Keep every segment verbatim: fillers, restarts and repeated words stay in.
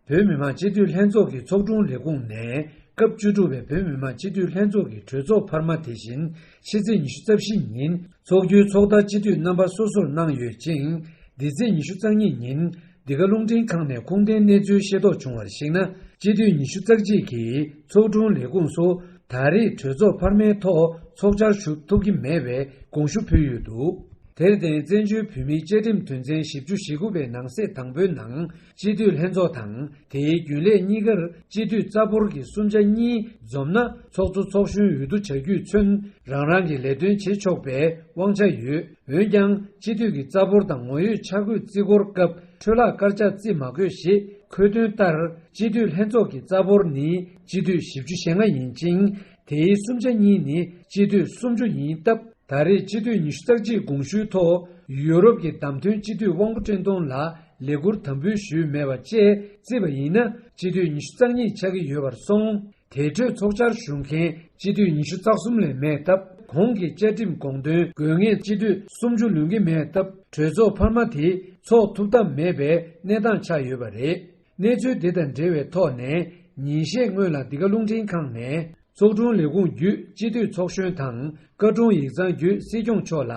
བོད་མི་མང་སྤྱི་འཐུས་ལྷན་ཚོགས་ཀྱི་ཚོགས་དྲུང་ལས་ཁུངས་ནས་སྐབས་བཅུ་དྲུག་པའི་བོད་མི་མང་སྤྱི་འཐུས་ལྷན་ཚོགས་ཀྱི་གྲོས་ཚོགས་འཕར་མ་དེ་བཞིན་ཕྱི་ཚེས་ཉི་ཤུ་རྩ་བཞི་ཉིན་ཚོགས་རྒྱུའི་ཚོགས་བརྡ་སྤྱི་འཐུས་རྣམ་པ་སོ་སོར་གནང་ཡོད་ཅིང་། འདི་ཚེས་ཉི་ཤུ་རྩ་གཉིས་ཉིན་འདི་ག་རླུང་འཕྲིན་ཁང་ནས་ཁུངས་ལྡན་གནས་ཚུལ་ཤེས་རྟོགས་བྱུང་བར་གཞིགས་ན། སྤྱི་འཐུས་ཉི་ཤུ་རྩ་གཅིག་གིས་ཚོགས་དྲུང་ལས་ཁུངས་སུ་ད་རེས་གྲོས་ཚོགས་འཕར་མའི་ཐོག་ཚོགས་བཅར་ཞུ་ཐུབ་ཀྱི་མེད་པའི་དགོངས་ཞུ་ཕུལ་ཡོད་འདུག་དེར་བརྟེན་བཙན་བྱོལ་བོད་མིའི་བཅའ་ཁྲིམས་དོན་ཚན་བཞི་བཅུ་ཞེ་དགུ་པའི་ནང་གསེས་དང་པོའི་ནང་སྤྱི་འཐུས་ལྷན་ཚོགས་དང་དེའི་རྒྱུན་ལས་གཉིས་ཀར་སྤྱི་འཐུས་རྩ་འབོར་གྱི་གསུམ་ཆ་གཉིས་འཛོམས་ན་ཚོགས་གཙོ་ཚོགས་གཞོན་འོས་བསྡུ་བྱ་རྒྱུས་མཚོན་རང་རང་གི་ལས་དོན་བྱེད་ཆོག་པའི་དབང་ཆ་ཡོད། འོན་ཀྱང་སྤྱི་འཐུས་ཀྱི་རྩ་འབོར་དང་ངོ་ཡོད་ཆ་བགོས་བརྩི་སྐོར་སྐབས་འཕྲོས་བརླག་བཀར་ཆ་བརྩི་མ་དགོས་ཞེས་འཁོད་དོན་ལྟར་སྤྱི་འཐུས་ལྷན་ཚོགས་ཀྱི་རྩ་འབོར་ནི་སྤྱི་འཐུས་བཞི་བཅུ་ཞེ་ལྔ་ཡིན་ཅིང་། དེའི་གསུམ་ཆ་གཉིས་ནི་སྤྱི་འཐུས་སུམ་ཅུ་ཡིན་སྟབས། ད་རེས་སྤྱི་འཐུས་ཉི་ཤུ་རྩ་གཅིག་དགོངས་ཞུའི་ཐོག་ཡུ་རོབ་ཀྱི་བདམས་ཐོན་སྤྱི་འཐུས་དབང་པོ་བཀྲས་མཐོང་ལ་ལས་ཁུར་དམ་འབུལ་ཞུས་མེད་པ་བཅས་བརྩིས་པ་ཡིན་ན་སྤྱི་འཐུས་ཉི་ཤུ་རྩ་གཉིས་ཆགས་ཀྱི་ཡོད་པར་སོང་། དེ་འཕྲོས་ཚོགས་བཅར་ཞུ་མཁན་སྤྱི་འཐུས་ཉི་ཤུ་རྩ་གསུམ་ལས་མེད་སྟབས། གོང་གི་བཅའ་ཁྲིམས་དགོངས་དོན་དགོས་ངེས་སྤྱི་འཐུས་སུམ་ཅུ་ལོན་གྱི་མེད་སྟབས། གྲོས་ཚོགས་འཕར་མ་དེ་ཚོགས་ཐུབ་ཐབས་མེད་པའི་གནས་སྟངས་ཆགས་ཡོད་པ་རེད། གནས་ཚུལ་དེ་དང་འབྲེལ་བའི་ཐོག་ནས་ཉིན་ཤས་སྔོན་ལ་འདི་ག་རླུང་འཕྲིན་ཁང་ནས། ཚོགས་དྲུང་ལས་ཁུངས་བརྒྱུད་སྤྱི་འཐུས་ཚོགས་གཞོན་དང་བཀའ་དྲུང་ཡིག་ཚང་བརྒྱུད་སྲིད་སྐྱོང་མཆོག་ལ།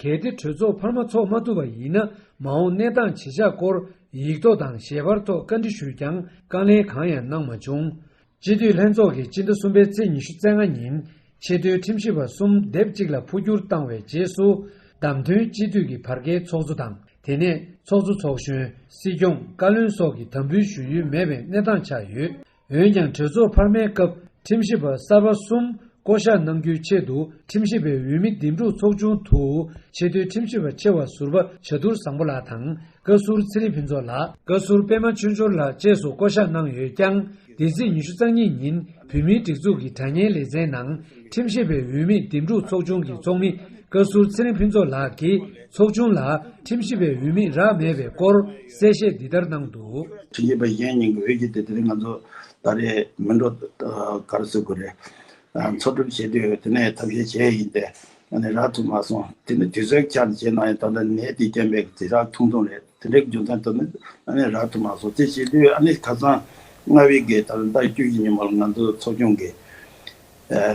གལ་ཏེ་གྲོས་ཚོགས་འཕར་མ་འཚོགས་མ་ཐུབ་པ་ཡིན་ན། མ་འོངས་གནས་སྟངས་ཇི་ཆགས་སྐོར་ཡིག་ཐོག་དང་ཞལ་པར་ཐོག་བཀའ་འདྲི་ཞུས་ཀྱང་། བཀའ་ལན་གང་ཡང་གནང་མ་བྱུང་། སྤྱི་འཐུས་ལྷན་ཚོགས་ཀྱིས་སྤྱི་ཟླ་གསུམ་པའི་ཚེས་ཉི་ཤུ་རྩ་ལྔ་ཉིན། ཆེས་མཐོའི་ཁྲིམས་ཞིབ་པ་གསུམ་སྡེབ་གཅིག་ལ་འཕོ་འགྱུར་བཏང་བའི་རྗེས་སུ། བདམས་ཐོན་སྤྱི་འཐུས་ཀྱི་བར་བརྒལ་ཚོགས་གཙོ་དང་། དེ་ནས་ཚོགས་གཙོ་ཚོགས་གཞོན། སྲིད་སྐྱོང་། བཀའ་བློན་སོགས་ཀྱི་དམ་འབུལ་ཞུ་ཡུལ་མེད་པའི་གནས་སྟངས་ཆགས་ཡོད། འོན་ཀྱང་། གྲོས་ཚོགས་འཕར་མའི་སྐབས་ཁྲིམས་ཞིབ་པ་གསར་པ་གསུམ་བསྐོ་གཞག་གནང་རྒྱུའི་ཆེད་དུ། ཁྲིམས་ཞིབ་པའི་འོས་མི་འདེམས་སྒྲུག་ཚོགས་ཆུང་དུ། ཆེས་མཐོའི་ཁྲིམས་ཞིབ་པ་ཆེ་བ་ཟུར་པ་བྱ་དུར་བཟང་པོ་ལགས་དང་། བཀའ་ཟུར་ཚེ་རིང་ཕུན་ཚོགས་ལགས། བཀའ་ཟུར་པད་མ་ཆོས་འབྱོར་ལགས་བཅས་སུ་བསྐོ་གཞག་གནང་ཡོད་ཀྱང་། འདི་ཚེས་ཉི་ཤུ་རྩ་གཉིས་ཉིན་བོད་མིའི་སྒྲིག་འཛུགས་ཀྱི་དྲ་བརྙན་ལེ་ཚན་ནང་། ཁྲིམས་ཞིབ་པའི་འོས་མི་འདེམས་སྒྲུག་ཚོགས་ཆུང་གི་ཚོགས་མི་བཀའ་ཟུར་ཚེ་རིང་ཕུན་ཚོགས་ལགས་ཀྱིས་ཚོགས་ཆུང་ལ་ཁྲིམས་ཞིབ་པའི་འོས་མི་རག་མེད་པའི་སྐོར་གསལ་བཤད་འདི་ལྟར་གནང་འདུག་ཁྲིམས་ཞིབ་པ་གཞན་གཉིས་ཀྱི་འོས་ཀྱི་དེ་དེ་རིང་ང་ཚོ་ད་རེས་མི་འགྲོ་ག་རེ་ཟེར་དགོས་རེད། འཚོལ་སྒྲུབ་བྱེད་དུས་དེ་ནས་ཐབས་ཤེས་བྱས་ཡིན་ཏེ་ཨ་ནི་རག་ཐུབ་མ་སོང་། དེ་ནི་དུས་ཚོད་ཆ་ནས་བྱས་ན་ཡང་ད་ལྟ་ནད་དེ་རྐྱེན་པས་དེ་རག་ཐུང་ཐུང་རེད། དེ་འདྲའི་རྒྱུ་མཚན་ཐོག་ནས་ཨ་ནི་རག་ཐུབ་མ་སོང་། དེ་བྱེད་དུས་ཨ་ནི་ཁ་སང་ལྔ་པའི་གི་ད་ལྟ་བཅུ་བཞི་ཉིན་མོར་ང་ཚོ་ཚོགས་ཆུང་གི་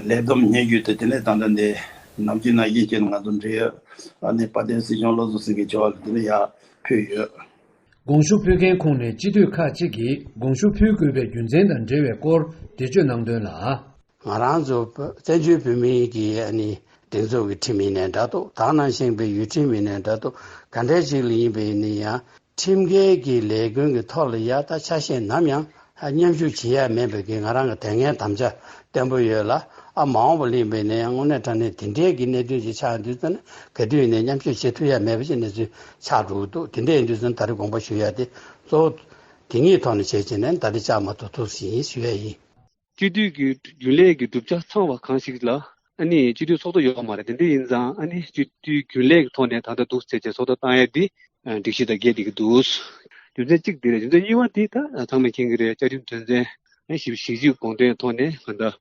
ལས་བསྡོམས་ཉེ་བརྒྱུད་དེ་དེ་ནས་ད་ལྟ་འདི་ནམ་རྒྱུན་ནང་བཞིན་བྱས་ནས་ང་ཚོ་འབྲེལ་ཡོད་ཨ་ནི་དཔལ་ལྡན་སྲིད་སྐྱོང་བློ་བཟང་སེང་གེ་མཆོག་ལ་དེ་ནས་ཡར་ཕུལ་ཡོད། དགོངས་ཞུ་ཕུལ་མཁན་ཁོངས་ནས་སྤྱི་འཐུས་ཁག་ཅིག་གིས་དགོངས་ཞུ་ཕུལ་དགོས་པའི་རྒྱུ་མཚན་དང་འབྲེལ་བའི་སྐོར་འགྲེལ་བརྗོད་གནང་དོན་ལ། ང་རང་ཚོ་བཙན་བྱོལ་བོད་མིའི་གི་ཨ་ནི་སྒྲིག་འཛུགས་ཀྱི་ཁྲིམས་ཡིན་ནའི་འདྲ་འདུག་ད་ནང་བཞིན་པའི་ཡུལ་ཁྲིམས་ཡིན་ནའི་འདྲ་འདུག་ག་འདྲ་ཅིག་ལ་ཡིན་པ་ཡིན་ན་ཡང་ཁྲིམས་འགལ་གྱི་ལས་འགུལ་གྱི་ཐོག་ལ་ཡ་ད་ཆ་ཤས་ནམ་ཡང་མཉམ་ཞུགས་བྱེད་ཡ་མེད་པའི་གི་ང་རང་གི་དེ་སྔའི་དམ་བཅའ་བརྟན་པོ་ཡོད་ལ། ཨ་མ་འོངས་པ་ལ་ཡིན་པ་ཡིན་ན་ཡང་དངོས་གནས་དྲང་གནས་དེ་འདྲའི་གི་གནད་དོན་ཅིག་ཆགས་དུས་ཙམ་ན་ག་དུས་ཡིན་ནའི་མཉམ་ཞུགས་བྱེད་ཐུབ་ཡ་མེད་པ་ཅིག་གནས་ཚུལ་ཆགས་འགྲོ་གི་འདུག་དེ་འདྲ་ཡིན་དུས་ཙམ་ད་རེས་དགོངས་པ་ཞུ་ཡ་དེ་གཙོ་བོ་དེ་ཉིད་ཐོག་ནས་བྱས་བྱས་ནས་ད་རེས་བཅར་མ་ཐུབ་ཐུབ་ཟིན་ཞུ་ཡ་ཡིན། སྤྱི་འཐུས་ཀྱི་རྒྱུན་ལས་ཀྱི་གྲུབ་ཆ་ཚང་བ་གང་ཞིག་ལ་ཨ་ནི་སྤྱི་འཐུས་ཚོགས་གཙོ་ཡོད་མ་རེད། དེ་འདྲ་ཡིན་ཙང་ཨ་ནི་སྤྱི་འཐུས་རྒྱུན་ལས་ཀྱི་ཐོག་ནས་ད་ལྟ་འདུག་ཟེར་བྱས་ཚོགས་གཙོ་བཏང་ཡ་འདི་སྒྲིག་གཞི་དང་འགལ་བསྡད་ཀྱི་འདུག་རྒྱུ་མཚན་གཅིག་འདི་རེད། རྒྱུ་མཚན་གཉིས་པ་འདི་ད་ཚང་མས་མཁྱེན་གྱི་རེད། བཅའ་ཁྲིམས་དོན་ཚན་ཞེ་བཞི་དགོངས་དོན་ཐོག་ནས་གང་ལྟར་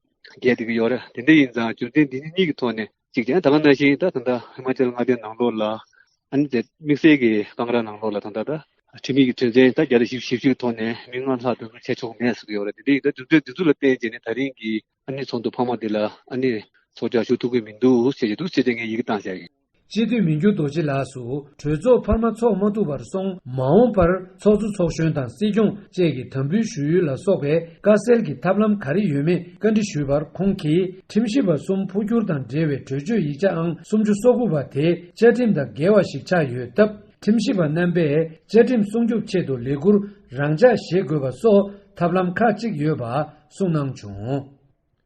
འགལ་བསྡད་ཀྱི་ཡོད་རེད། དེ་འདྲ་ཡིན་ཙང་རྒྱུ་མཚན་འདི་གཉིས་ཀྱི་ཐོག་ནས་གཅིག་ཀྱང་ད་ག་ནང་བཞིན་ད་ད་ལྟ་ཧི་མ་ཅལ་མངའ་སྡེ་ནང་ལོགས་ལ་ཨ་ནི་དེ་དམིགས་བསལ་གྱི་ཀང་ར་ནང་ལོགས་ལ་ད་ལྟ་ད་ཁྲིམས་ཡིག་གི་དོན་ཚན་ད་བརྒྱ་དང་བཞི་བཅུ་ཞེ་བཞི་གི་ཐོག་ནས་མི་ལྔ་ལྷག་འདུ་འཛོམས་བྱས་ཆོག་མེད་ཟེར་གྱི་ཡོད་རེད། དེ་འདྲ་ཡིན་ད་རྒྱུ་མཚན་འདི་ཚོ་ལ་བརྟེན་བྱས་ནས་ད་རིང་གི་ཨ་ནི་ཚོགས་འདུ་འཕར་མ་འདི་ལ་ཨ་ནི་ཚོགས་བཅར་ཞུ་ཐུབ་ཀྱི་མི་འདུག་ཟེར་གྱི་འདུག་ཟེར་ཏེ་ངས་ཡི་གེ་བཏང་བཞག་ཡོད། སྤྱི་འཐུས་མི་འགྱུར་རྡོ་རྗེ་ལགས་སུ་གྲོས་ཚོགས་འཕར་མ་ཚོགས་མ་ཐུབ་པར་སོང་། མ་འོངས་པར་ཚོགས་གཙོ་ཚོགས་གཞོན་དང་སྲིད་སྐྱོང་བཅས་ཀྱི་དམ་འབུལ་ཞུ་ཡུལ་ལ་སོགས་པའི་དཀའ་སེལ་གྱི་ཐབས་ལམ་ག་རེ་ཡོད་མེད་བཀའ་འདྲི་ཞུས་པར། ཁོང་གིས་ཁྲིམས་ཞིབ་པ་གསུམ་འཕོ་འགྱུར་དང་འབྲེལ་བའི་གྲོས་ཆོད་ཡིག་ཆ་ཨང་སུམ་ཅུ་སོ་དགུ་པ་དེ་བཅའ་ཁྲིམས་དང་འགལ་བ་ཞིག་ཆགས་ཡོད་སྟབས། ཁྲིམས་ཞིབ་པ་རྣམ་པས་བཅའ་ཁྲིམས་སྲུང་སྐྱོབ་ཆེད་དུ་ལས་ཁུར་རང་འཇགས་བཞེས་དགོས་པ་སོགས་ཐབས་ལམ་ཁག་ཅིག་ཡོད་པ་གསུངས་གནང་བྱུང་།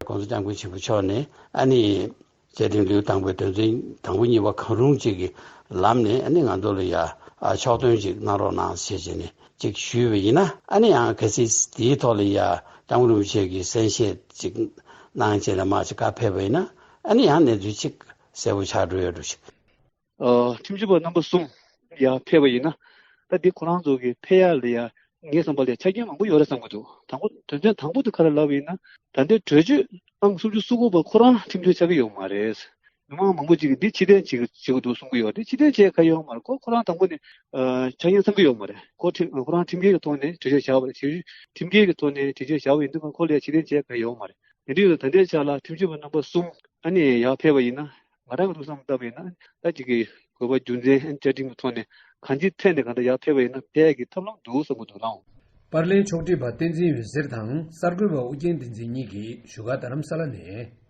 ༸གོང་ས་༸སྐྱབས་མགོན་ཆེན་པོ་མཆོག་ནས་ཨ་ནི་བཅའ་ཁྲིམས་ལེའུ་དང་པོའི་དོན་ཚན་དང་པོ་གཉིས་པ་གང་རུང་གཅིག་གི་ལམ་ནས་ཨ་ནི་ང་ཚོ་ལ་ཡ་ཨ་ཕྱོགས་སྟོན་ཅིག་གནང་རོགས་གནང་ཞེས་བྱས་ནས་ཅིག་ཞུས་པ་ཡིན་ན། ཨ་ནི་ཡང་གལ་སྲིད་དེའི་ཐོག་ལ་ཡ་སྐྱབས་མགོན་རིན་པོ་ཆེ་གིས་གསན་བཞེས་ཅིག་གནང་བྱས་ནས་མར་ཅིག་བཀའ་ཕེབས་པ་ཡིན་ན། ཨ་ནི་ཡང་གནས་ཚུལ་ཅིག་གསལ་པོ་ཆགས་འགྲོ་ཡ་འགྲོ་ཞིག་ཨ། ཁྲིམས་ཞིབ་པ་རྣམ་པ་གསུམ་ཡར་ཕེབས་པ་ཡིན་ན། ད་འདི་ཁོ་རང་ཚོ་གི་ཕེབས་ཡག་ལ་ཡ་ངའི་བསམ་པ་ལ་ཡ་ཆ་རྐྱེན་མང་པོ་ཡོད་རེད་བསམ་གྱི་འདུག་དང་པོ་དོན་ཚན་དང་པོ་དེ་ག་རེ་ལབ་པ་ཡིན་ན། ད་ལྟའི་གྲོས་ཆོད་ཨང་སུམ་ཅུ་སོ་དགུ་པ་ཁོ་རང་ཁྲིམས་མཐུན་ཆགས་ཀྱི་ཡོད་མ་རེད། མི་མང་མང་པོ་ཅིག་གིས་འདི་ཕྱིར་འཐེན་བྱེད་ཀྱི་བྱེད་ཀྱི་འདུག་གསུང་གི་ཡོད་རེད། ཕྱིར་འཐེན་བྱས་ག་ཡོང་མ་རེད། ཁོ་ཁོ་རང་དང་པོ་ནས་ཨ་ཆ་རྐྱེན་ཚང་གི་ཡོད་མ་རེད། ཁོ་ཁྲིམས་ཁོ་རང་ཁྲིམས་འགལ་གྱི་ཐོག་ནས་གྲོས་ཆོད་བཞག་པ་རེད། ཁྲིམས་འགལ་གྱི་ཐོག་ནས་གྲོས་ཆོད་བཞག་པ་ཡིན་དུས་ཁོ་ལ་ཕྱིར་འཐེན་བྱས་ག་ཡོང་མ་རེད། དེ་འདྲ་ཡོད་ད་ལྟའི་ཆ་ལ་ཁྲིམས་ཞིབ་པ་རྣམ་པ་གསུམ་ཨ་ནི་ཡར་ཕེབས་པ་ཡིན་ན། ང་རང་གི་ཐུགས་བསམ་བཏབ་པ་ཡིན་ན། ད་ཅིག་གི་དགོས་པ་རྒྱུ་མཚན་ཨ་ནི་བཅའ་ཁྲིམས་ཀྱི་ཐོག་ནས་གང་ཅིའི་ཐད་ནས་གང་ལྟར་ཡར་ཕེབས་པ་ཡིན་ན་ཕེབས་ཡག་གི་ཐབས་ལམ་འདུག་བསམ་གྱི་འདུག་ལགས། པར་ལེན་ཕྱོགས་སྒྲིག་པ་བསྟན་འཛིན་འོད་ཟེར་དང་གསར་འགོད་པ་ཨུ་རྒྱན་བསྟན་འཛིན་གཉིས་ཀྱིས་བཞུགས་སྒར་རྡ་རམ་ས་ལ་ནས།